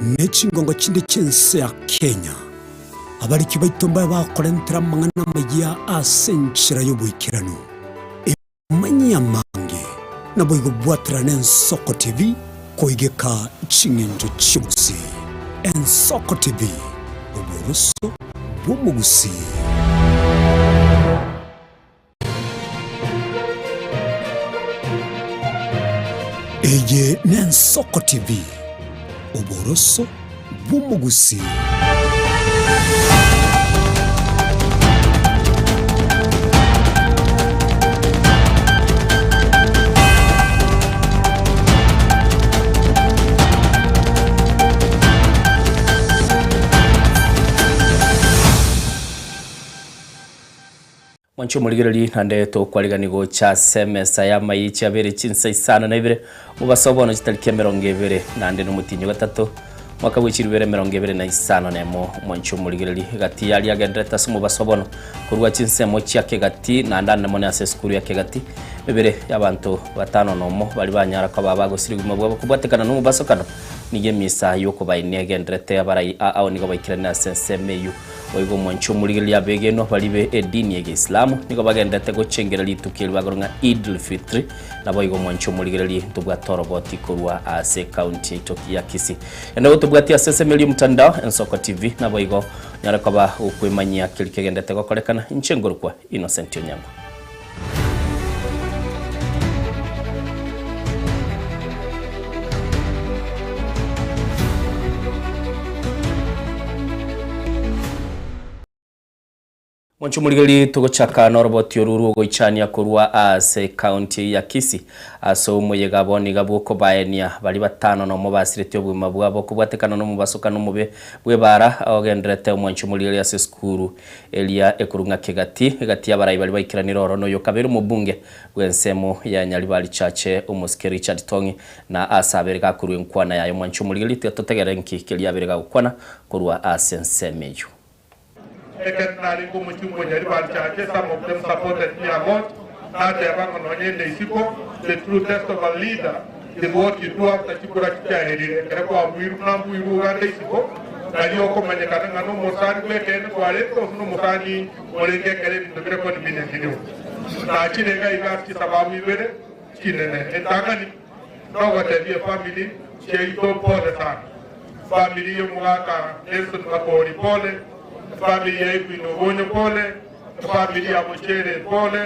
Ne chingongo chinde chi'ense ya Kenya, abariki baito mbabe bakorentera amang'ana amayia ase enchera y'oboikeranu. Emanyie amange, naboigo bwaterane Ensoko TV koigeka ching'encho chi'omogusii. Ensoko TV, oboroso bw'omogusii. Eye n'Ensoko TV, oboroso bw'omogusii. Mwanche omorigereria naende tokwarigani gocha ase emesa y'amaiche abere chinsa isano na ibere, mobaso bono chitariki emerongo ebere naende nomotienyi o gatato, mwaka bwe chilifu ibere emerongo ebere na isano na emo. Mwanche omorigereria egati yaria agenderete ase omobaso bono korwa chinsemo chia Kegati naende ande mono ase esukuru ya Kegati, emebere y'abanto batano nomo baria banyara koba abagosira obogima bwabo kobwatekana nomobasokano nigo emisa y'okobainia egenderete abarai ao nigo baikerane ase ensemo eyio. Boigo omwanche omorigereria abegenwa baria be edini y'Egeislamu nigo bagenderete gochengera rituko eri bakorwa ng'a Eid-ul-Fitr. Naboigo omwanche omorigereria ntobwate oroboti korwa ase ekaunti yaito ya Kisii. Ende gotobwatia ase ensemo eria omotandao, Ensoko TV, naboigo onyare koba gokwemanyia keria kegenderete gokorekana. Inche nkorokwa Innocent Onyango. Mwanche omorigereria togochaka noroboti oru rw'ogoichania korwa ase ekaunti ya Kisii ase omoyega bono iga bw'okobaenia baria batano nomo basiretie obogima bwabo kobwatekana nomobasokano omobe bw'ebaara ogenderete omwanche omorigereria ase esukuru Eria ekorwa ng'a kegati egati y'abarai baria baikeranire oro noyo kabere omobunge bw'ensemo ya Nyaribari Chache omosike Richard Tong'i na ase abere gakorwa enkwana yaye omwanchi omorigereria tiga totegerere nki keria abere gagokwana korwa ase ensemo eyio. Ekero narenge omochumba o Nyaribari Chache, some of them supported me a lot, nateba ng'a nonye inde isiko, the true test of a leader is what you do after chikura chiaerire. Ekero kwabuirwe buna mbuirwe ogande isiko, nario okomanyekana ng'a nomosani bw'ekeene kwarenge gose nomosani orenge ekero ebinto bire convenient rioka. Nachire iga iga ase chisababu ibere chinene. Entang'ani, nogotebia efamiri chiaito pole sana. Famiri y'omogaka Nelson Makori pole, efamiri ya Edwin Obonyo pole, efamiri ya Bochere pole,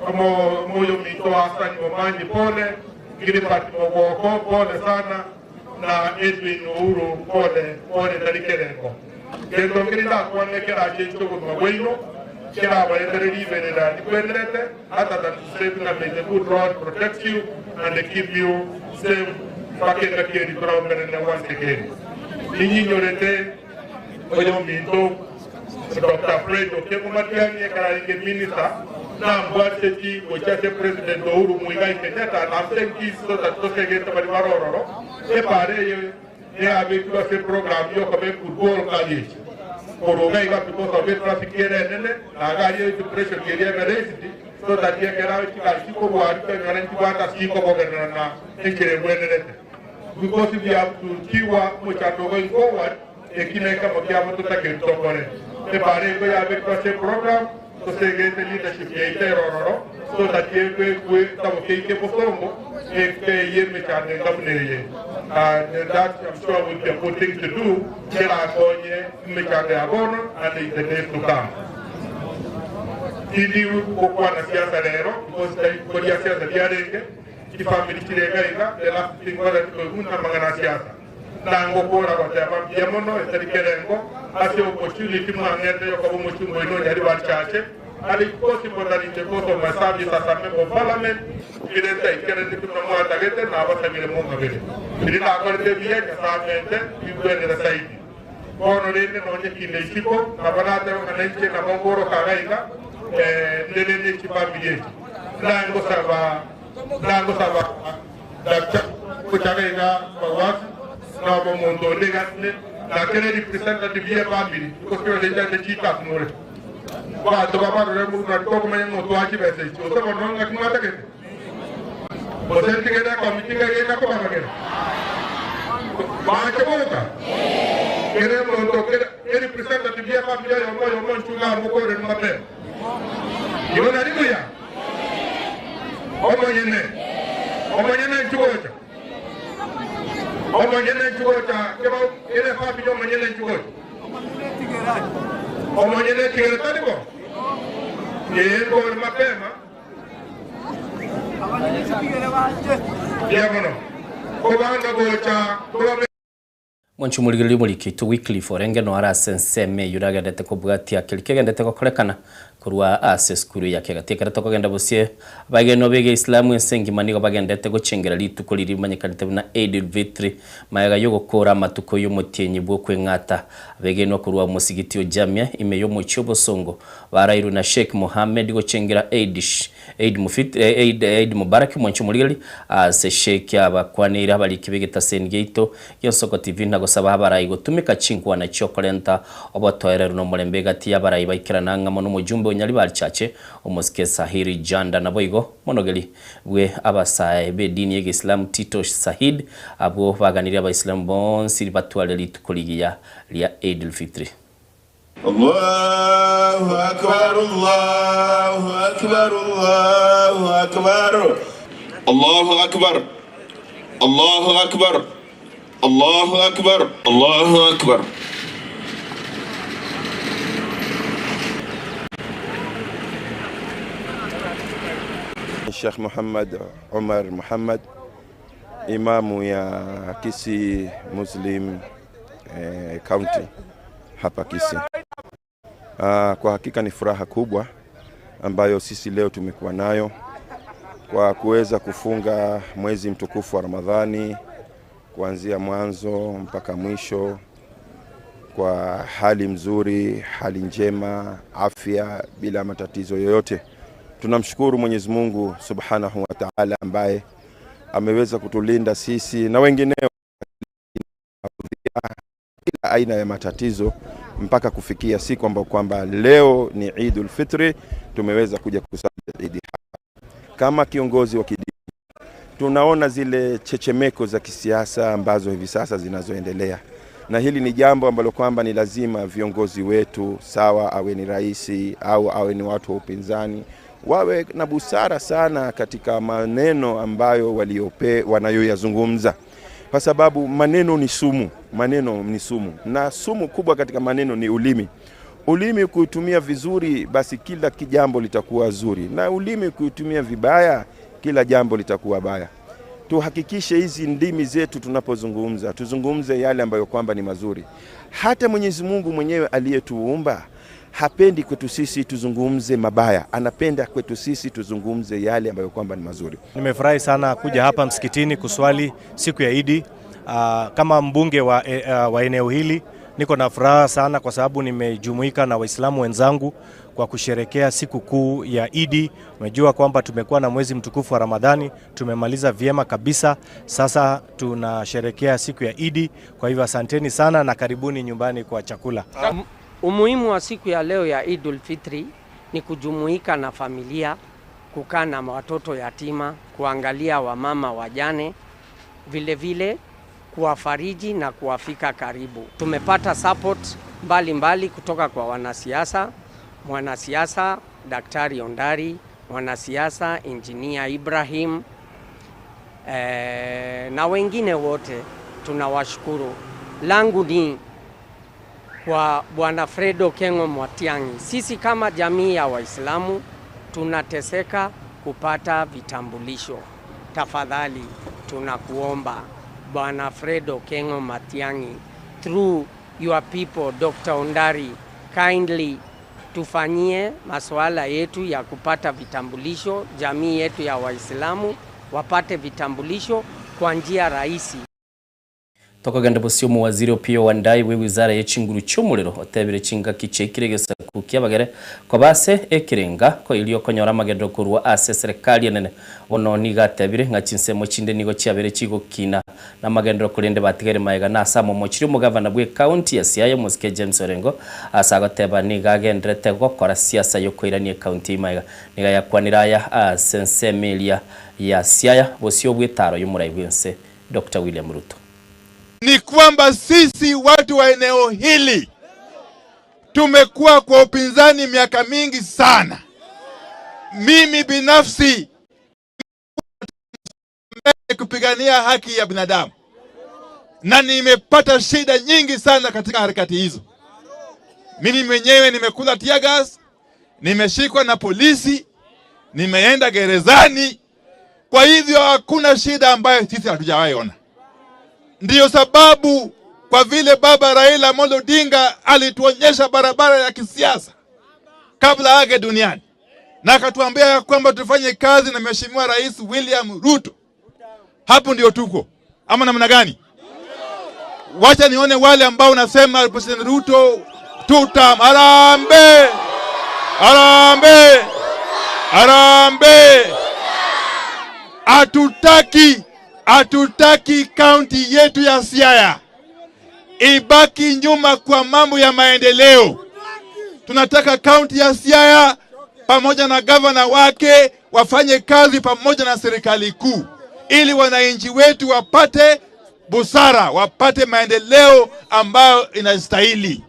omoyominto Hassan Momanyi pole, Gilbert Mogoko pole sana, na Edwin Ouru pole pole tari kerengo. Gento nkeri ndakwane kerachenche obogima bwaino, kerabaretere riberera rikwenerete, other than to say buna may the good Lord protect you and keep you safe mpaka engaki eri toraomerane once again. Ninyiny'orete oyominto Doctor Fred Okengo Matiang'i ekero arenge minister, nambwateti gochia ase President Uhuru Muigai Kenyatta and I'm saying this so that tosegete baria bare ororo, epara eye neyabekirwe ase eprogram yokoba egoodwill carriage korwa iga iga because of etraffic ere enene na iga aria depression eria ebe raised so that ekero chigari chikorwa aria chianyora nchibwate ase chikobogerera na enchera ebwenerete because we have to tigwa omochando going forward. Eki nekemo kiabo totakeire tokore. Ebaara eko yabekirwe ase eprogram, tosegete leadership yaito ere ororo, so that ekwe etaboke eike bosongo, ekeyie emechando enga buna eye. And that I'm sure will be a good thing to do, kerakonye emechando ya bono and in the days to come. Tindi gokwana siasa rero because tari koria siasa biarenge, chifamiri chire iga iga, the last thing batari koigwa namang'ana a siasa. Na ngokora goteba mbuya mono etari kerengo ase opportunity mwang'ete yokoba omochumba oino onyari banchache and it's possible that in the course of my service as a member of parliament kere ntaikereti buna mwatagete nabasabire mong'abere biria nakorete ebiya Nyasae amente bigwenere zaidi. Bono rende nonye kinde isiko nabo natebe ng'a nainche nabo nkoroka iga iga eh, ndere ne chifamiri echi nangosaba nangosaba Daktari gochaka iga Fawaz na omonto onde iga ne na kere representative ye family because kero lenjande chitas more banto babarore muruna tokomanya ng'a otwaa chibesa echi gose bono ng'aki mwatagete gose ntigere ekomiti ng'a egenda kobabagera. Bache gocha? Kera omonto, kera erepresentative y'efamiri oyomo oyomo inchuo iga amokorere mapema. Igo nari buya? Omonyene, omonyene inchuo gocha. Omonyene inchuo gocha, keba kera efamiri omonyene inchuo gocha. Omonyene etigere tari bo? Ee, nkore mapema. Mbuya mono kobanga gocha kobamenya. Mwanche omorigereria omoriki oito Wycliffe orenge noare ase ensemo eyio nagendete kobwatia keria kegendete gokorekana korwa ase esukuru ya Kegati. Ekero tokogenda bosie, abaegenwa b'Egeislamu ense engima nigo bagendete gochengera rituko riria rimanyekanete buna Eid-ul-Fitr magega y'ogokoora amatuko y'omotienyi bw'okweng'ata. Abegenwa korwa omosigiti o Jamia ime y'omochie obosongo Barairwe na Sheikh Mohammed gochengera Eid Eid Mufit Eid Eid Mubarak mwanche omorigereria ase Sheikh abakwaneire abariki b'egetaseni giaito gi'Ensoko TV na gosaba abarai gotumeka chinkwana chiokorenta obotoereru na omorembe egati y'abarai baikerana ang'amo n'omojumbe o Nyaribari Chache omosike Sahiri Janda naboigo monogeri bwe abasae b'edini y'egeisilamu Tito Sahid abwo baganirie abaisilamu bonsi batware rituko rigiya ria Eid al-Fitri. Allahu akbar Allahu akbar Allahu akbar. Allahu akbar Allahu akbar Allahu akbar Allahu akbar. Sheikh Muhammad Umar Muhammad, imamu ya Kisii Muslim eh, County hapa Kisii. Ah, kwa hakika ni furaha kubwa ambayo sisi leo tumekuwa nayo kwa kuweza kufunga mwezi mtukufu wa Ramadhani kuanzia mwanzo mpaka mwisho kwa hali mzuri, hali njema, afya bila matatizo yoyote. Tunamshukuru Mwenyezi Mungu Subhanahu wa Ta'ala ambaye ameweza kutulinda sisi na wengineo kila aina ya matatizo mpaka kufikia siku ambayo kwamba leo ni Idul Fitri, tumeweza kuja kusali Idi hapa. Kama kiongozi wa kidini, tunaona zile chechemeko za kisiasa ambazo hivi sasa zinazoendelea, na hili ni jambo ambalo kwamba ni lazima viongozi wetu, sawa awe ni rais au awe ni watu wa upinzani, wawe na busara sana katika maneno ambayo waliope wanayoyazungumza kwa sababu maneno ni sumu, maneno ni sumu, na sumu kubwa katika maneno ni ulimi. Ulimi kuitumia vizuri, basi kila kijambo litakuwa zuri, na ulimi kuitumia vibaya, kila jambo litakuwa baya. Tuhakikishe hizi ndimi zetu tunapozungumza, tuzungumze yale ambayo kwamba ni mazuri. Hata Mwenyezi Mungu mwenyewe aliyetuumba hapendi kwetu sisi tuzungumze mabaya, anapenda kwetu sisi tuzungumze yale ambayo kwamba ni mazuri. Nimefurahi sana kuja hapa msikitini kuswali siku ya Idi. Ah, kama mbunge wa, e, ah, wa eneo hili niko na furaha sana kwa sababu nimejumuika na Waislamu wenzangu kwa kusherekea siku kuu ya Idi. Umejua kwamba tumekuwa na mwezi mtukufu wa Ramadhani, tumemaliza vyema kabisa. Sasa tunasherekea siku ya Idi. Kwa hivyo asanteni sana na karibuni nyumbani kwa chakula. Umuhimu wa siku ya leo ya Idul Fitri ni kujumuika na familia, kukaa na watoto yatima, kuangalia wamama wajane, vile vile kuwafariji na kuwafika karibu. Tumepata support mbalimbali mbali kutoka kwa wanasiasa, mwanasiasa Daktari Ondari, mwanasiasa Injinia Ibrahim eh, na wengine wote tunawashukuru. Langu ni kwa Bwana Fredo Kengo Mwatiang'i. Sisi kama jamii ya Waislamu tunateseka kupata vitambulisho. Tafadhali tunakuomba Bwana Fredo Kengo Matiang'i, through your people Dr. Ondari, kindly tufanyie masuala yetu ya kupata vitambulisho, jamii yetu ya Waislamu wapate vitambulisho kwa njia rahisi. Tokogenda bosio omowaziri Opiyo Wandayi bw'ewizara ye chinguru chi'omorero otebire chingaki chiaikire egesaku ki'abagere koba ase ekerenga koiria okonyora amagenderero korwa ase eserekari enene. Bono nigo atebire ng'a chinsemo chinde nigo chiabeire chigokina namagenderero korende batigaire magega na ase amomochirie omogavana bw'ecounty ya Siaya omosike James Orengo ase agoteba nigo agendererete gokora siasa yokoirania ecounty eyio magega. Nigo ayakwanire aya ase ensemo eria ya Siaya bosio bw'etaro y'omorai bw'ense Doctor William Ruto. Ni kwamba sisi watu wa eneo hili tumekuwa kwa upinzani miaka mingi sana. Mimi binafsi kupigania haki ya binadamu na nimepata shida nyingi sana katika harakati hizo. Mimi mwenyewe nimekula tear gas, nimeshikwa na polisi, nimeenda gerezani. Kwa hivyo hakuna shida ambayo sisi hatujawahi ona. Ndiyo sababu kwa vile baba Raila Amolo Odinga alituonyesha barabara ya kisiasa kabla age duniani, na akatuambia ya kwamba tufanye kazi na Mheshimiwa Rais William Ruto. Hapo ndio tuko, ama namna gani? Wacha nione wale ambao nasema President Ruto tutam. Harambee! Harambee! Harambee! Hatutaki, hatutaki kaunti yetu ya Siaya ibaki nyuma kwa mambo ya maendeleo. Tunataka kaunti ya Siaya pamoja na gavana wake wafanye kazi pamoja na serikali kuu ili wananchi wetu wapate busara, wapate maendeleo ambayo inastahili.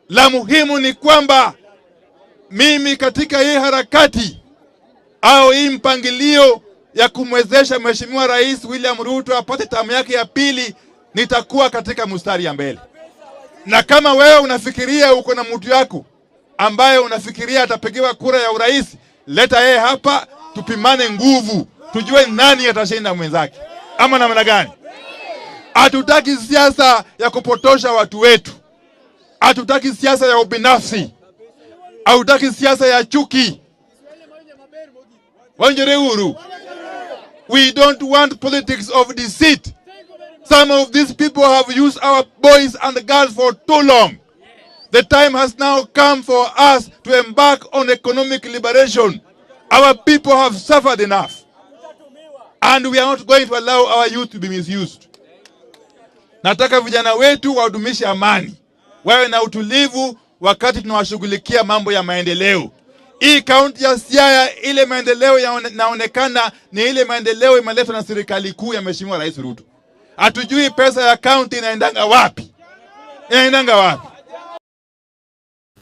La muhimu ni kwamba mimi katika hii harakati au hii mpangilio ya kumwezesha Mheshimiwa Rais William Ruto apate tamu yake ya pili, nitakuwa katika mstari ya mbele. Na kama wewe unafikiria uko na mtu yako ambaye unafikiria atapigiwa kura ya urais, leta yeye hapa, tupimane nguvu, tujue nani atashinda mwenzake, ama namna gani? Hatutaki siasa ya kupotosha watu wetu, hatutaki siasa ya ubinafsi, hatutaki siasa ya chuki. Wanjere uru. We don't want politics of deceit. Some of these people have used our boys and girls for too long. The time has now come for us to embark on economic liberation. Our people have suffered enough. And we are not going to allow our youth to be misused. Nataka vijana wetu wadumishe amani, wawe na utulivu wakati tunawashughulikia mambo ya maendeleo. Hii kaunti ya Siaya, ile maendeleo yanaonekana ni ile maendeleo imeletwa na serikali kuu ya Mheshimiwa Rais Ruto. Hatujui pesa ya kaunti inaendanga wapi, inaendanga wapi?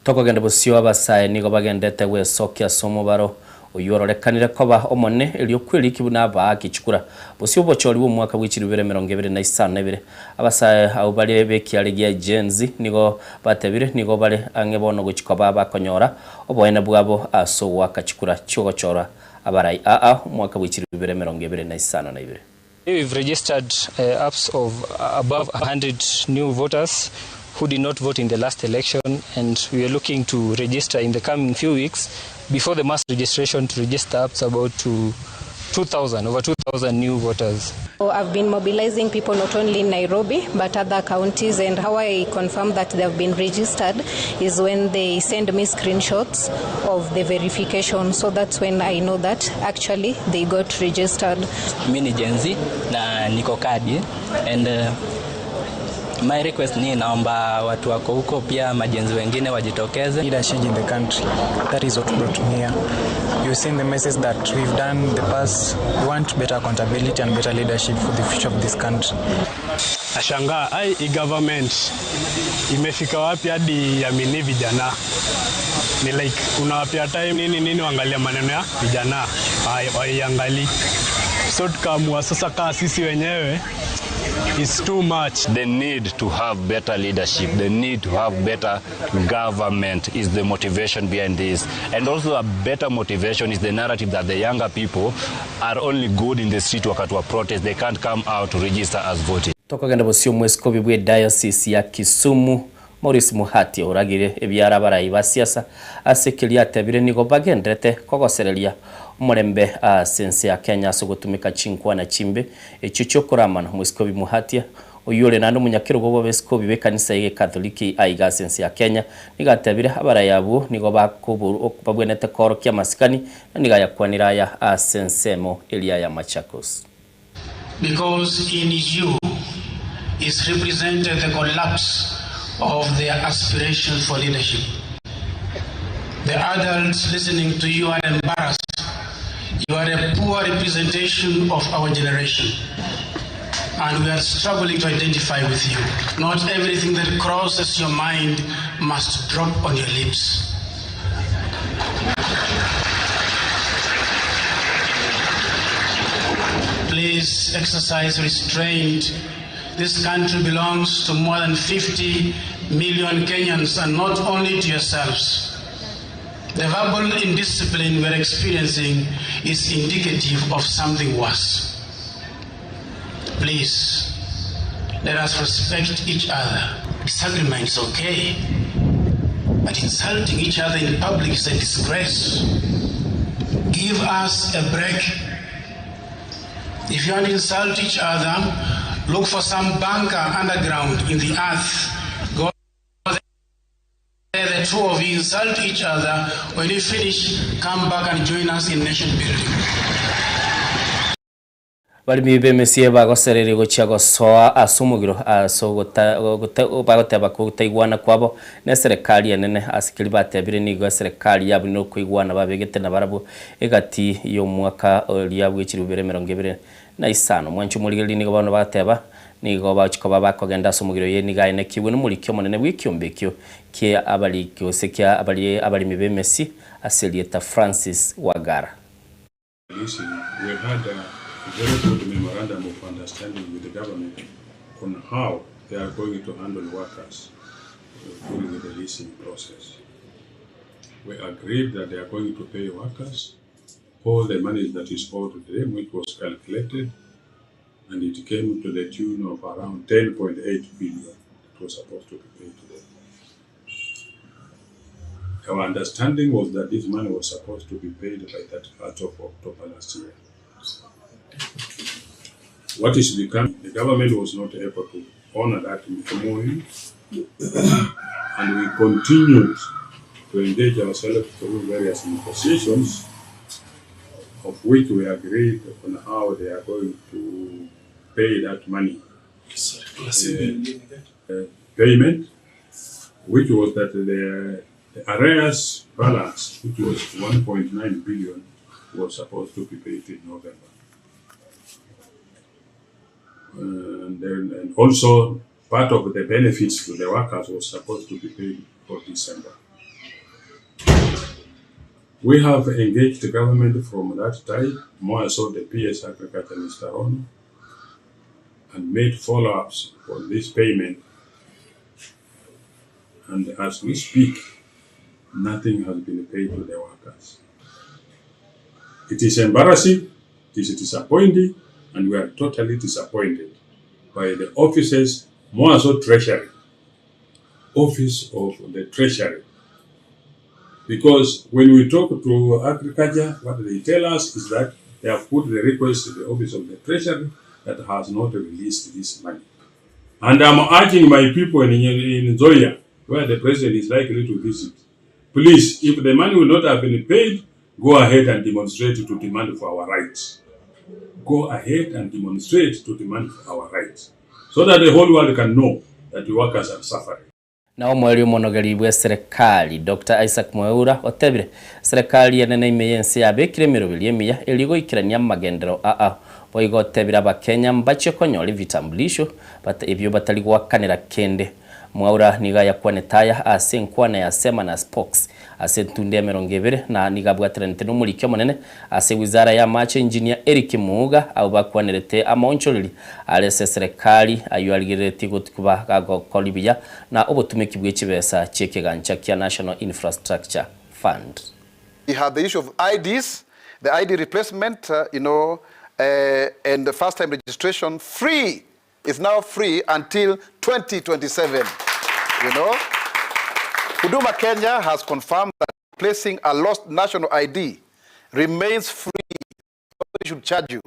Tokogenda bosio abasae nigo bagendete gwesokia ase omobaro oywo ororekanire koba omonene erio kweriki buna abaaki chikura bosio obochori bwa omwaka bwa 2022. Abasae abwo bare b'ekiare gia Gen Z nigo batebire nigo bare ang'e bono gochia koba bakonyora oboene bwabo ase ogoaka chikura chiogochora abarai aa omwaka bwa 2022. We've registered ups of above 100 new voters who did not vote in the last election, and we are looking to register in the coming few weeks before the mass registration to register up to about to 2,000, over 2,000 new voters. So I've been mobilizing people not only in Nairobi but other counties, and how I confirm that they have been registered is when they send me screenshots of the verification. So that's when I know that actually they got registered. Mi ni Gen Z na niko kadi, and my request ni naomba watu wako huko pia maGen Z wengine wajitokeze. Need a change in the country. That is what brought me here. You've seen the message that we've done in the past. We want better accountability and better leadership for the future of this country. Nashangaa ai, hii government imefika wapi hadi iamini vijana? Ni like unawapea time nini nini, waangalia maneno ya vijana waiangalii. So tukaamua sasa kaa sisi wenyewe is too much. The need to have better leadership, the need to have better government is the motivation behind this. And also a better motivation is the narrative that the younger people are only good in the street wakati wa protest. They can't come out to register as voting. Tokogenda bosio omweskobi bwe diocese ya Kisumu Maurice Muhati oragire ebiara abarai ba siasa ase ekeria atebire nigo bagenderete kogosereria omorembe ase ense ya Kenya ase ogotumeka chinkwana chimbe echio chiokoramana. Omweskobi Muhatia oywo ore naende omonyakerogo bwa abeskobi b'ekanisa ya Ekatholiki aiga ase ense ya Kenya nigo atebire abarai abwo nigo babwenerete koorokia amasikani na nigo ayakwanire aya ase ensemo eria ya Machakos. Because in you is represented the collapse of their aspiration for leadership. The adults listening to you are embarrassed. You are a poor representation of our generation. And we are struggling to identify with you. Not everything that crosses your mind must drop on your lips. Please exercise restraint. This country belongs to more than 50 million Kenyans and not only to yourselves. The verbal indiscipline we're experiencing is indicative of something worse. Please, let us respect each other. Disagreement is okay, but insulting each other in public is a disgrace. Give us a break. If you want to insult each other, look for some bunker underground in the earth. Go there, the two of you insult each other. When you finish, come back and join us in nation building. Baremi b'emesie bagosereria gochia gosoa ase omogiro ase bagoteba gotaigwana kwabo neserekari enene ase keria batebire nigo eserekari yabunire okoigwana babegete nabarabwo egati y'omwaka oria bwe chilifu bibere emerongo ebere na isano. Mwanche omorigereria nigo bono bagoteba nigo bagochia koba bakogenda ase omogiro oye nigo aenekigwe nomoriki omonene bw'ekiombe ekio kia abariki gose kia abaremi b'emesie ase erieta Francis Wagara. Listen, we had a very good memorandum of understanding with the government on how they are going to handle workers during the leasing process. We agreed that they are going to pay workers all the money that is owed to them, which was calculated, and it came to the tune of around 10.8 billion that was supposed to be paid to them. Our understanding was that this money was supposed to be paid by 31st of October last year. What is becoming, the government was not able to honor that MOU, and we continued to engage ourselves through various negotiations, of which we agreed on how they are going to pay that money. Payment, which was that the arrears balance, which was 1.9 billion, was supposed to be paid in November. And also part of the benefits to the workers was supposed to be paid for December. We have engaged the government from that time, more so the PS Agriculture, Mr. Rono, and made follow-ups for this payment. And as we speak, nothing has been paid to the workers. It is embarrassing, it is disappointing, and we are totally disappointed by the offices, more so Treasury, Office of the Treasury. Because when we talk to agriculture, what they tell us is that they have put the request to the Office of the Treasury that has not released this money. And I'm urging my people in Nzoia, where the president is likely to visit, please, if the money will not have been paid, go ahead and demonstrate to demand for our rights. Go ahead and demonstrate to demand for our rights, so that the whole world can know that the workers are suffering. Na omoerio omonogeri bw'eserekari Doctor Isaac Mwaura otebire, Eserekari enene ime y'ense yabekire emeroberio emiya erio goikerania amagenderero aa. Boigo otebire Abakenya mbachie konyora ebitambulisho ebio batari goakanera kende. Mwaura nigo ayakwanete aya ase enkwana ya Sema na Spox ase entunda emerongo ebere na nigo abwateranete nomoriki omonene ase wizara y'amache Engineer Eric Muuga abwo bakwanerete amaonchoreri are ase eserekari ayio arigereretie gotukuba gagokori buya na obotumeki bwe chibesa chi'ekegancha kia National Infrastructure Fund. We have the issue of IDs, the ID replacement, you know, and the first time registration free, is now free until 2027, you know. Huduma Kenya has confirmed that replacing a lost national ID remains free. Nobody should charge you.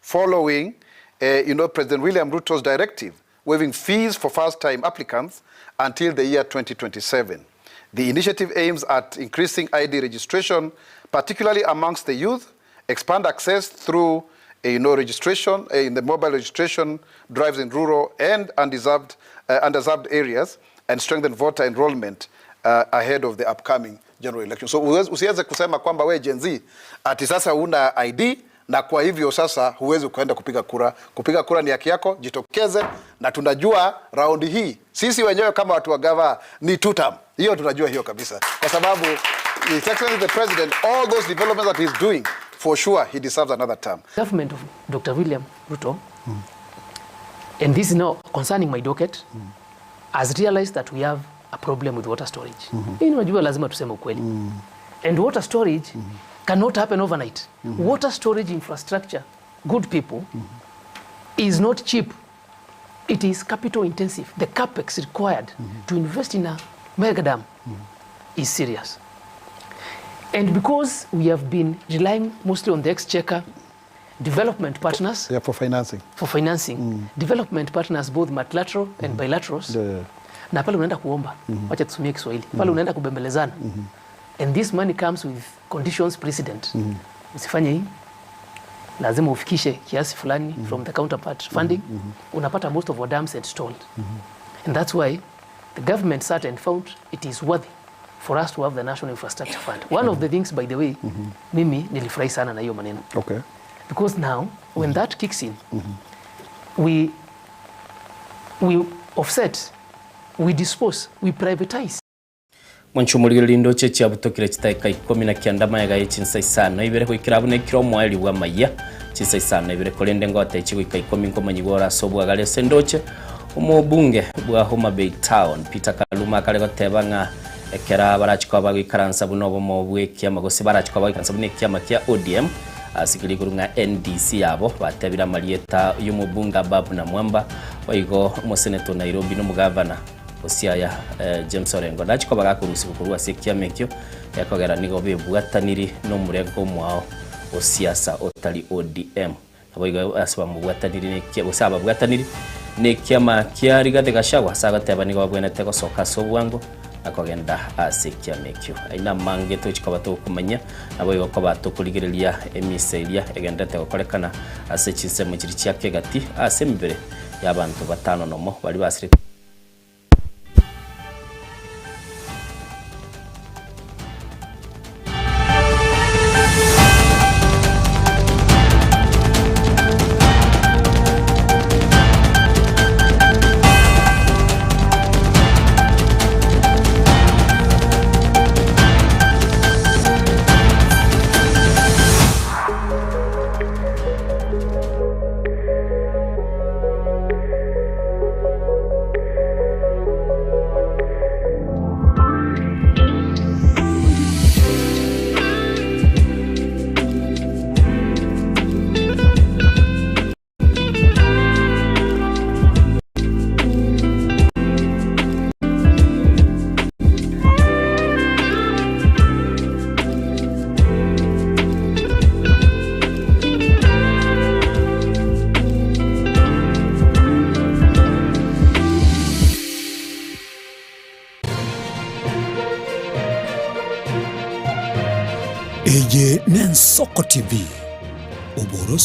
Following, you know, President William Ruto's directive, waiving fees for first-time applicants until the year 2027. The initiative aims at increasing ID registration, particularly amongst the youth, expand access through you know, registration, in the mobile registration drives in rural and undeserved areas, and strengthen voter enrollment ahead of the upcoming general election. So usiweze kusema kwamba we Gen Z ati sasa una ID. na kwa hivyo sasa huwezi ukaenda kupiga kura. Kupiga kura ni haki yako, jitokeze, na tunajua raundi hii sisi wenyewe kama watu wa gava ni two term. Hiyo tunajua hiyo kabisa, kwa sababu His Excellency the President, all those developments that he's doing, for sure he deserves another term. Government of Dr. William Ruto, and this is now concerning my docket, has realized that we have a problem with water storage. Hii unajua lazima tuseme ukweli. And water storage cannot happen overnight. Water storage infrastructure, good people, is not cheap. It is capital intensive. The capex required to invest in a mega dam is serious. And because we have been relying mostly on the exchequer, development partners Yeah, for financing. for financing development partners both multilateral and bilaterals Yeah. na pale unaenda kuomba wacha tusumie Kiswahili pale unaenda kubembelezana and this money comes with conditions precedent usifanye hii lazima ufikishe kiasi fulani from the counterpart funding unapata most of our dams installed and that's why the government sat and found it is worthy for us to have the National Infrastructure Fund. One of the things by the way, mimi nilifurahi sana na hiyo maneno Okay. because now when that kicks in we offset we dispose we privatize Mwancho omorigereria ndoche chiabutokire chitaeka ikomi na kianda mayega ye chinsa isano ibere goikera abwo nekire omoerio bw'amayia chinsa isano ibere korende ngote chigoika ikomi nkomanyigwa ore ase obwagare ase endoche omobunge bwa Homa Bay Town Peter Kaluma akare goteba ng'a ekera barachi koba bagoikaransa buna obomo bw'ekiama gose barachi koba bagoikaransa buna ekiama kia ODM ase keria igoro ng'a NDC yabo batebire amarieta y'omobunge Ababu Namwamba boigo omoseneto Nairobi na omogavana Osiaya James Orengo nachi koba gakorusigwa korwa ase ekiama ekio gekogera nigo bebwataniri nomorengo omwao o siasa otari ODM. Naboigo ase bamobwataniri nekia gose ababwataniri nekiama kia Rigathi Gachagua ase agoteba nigo babwenerete gosoka ase obwango na kogenda ase ekiama ekio. Ayio namange tochi koba tokomanya naboigo koba tokorigereria emisa eria egenderete gokorekana ase chinsemo chiria chia kegati ase emebere y'abanto batano nomo baria basirete. Eye n'Ensoko TV, oboroso.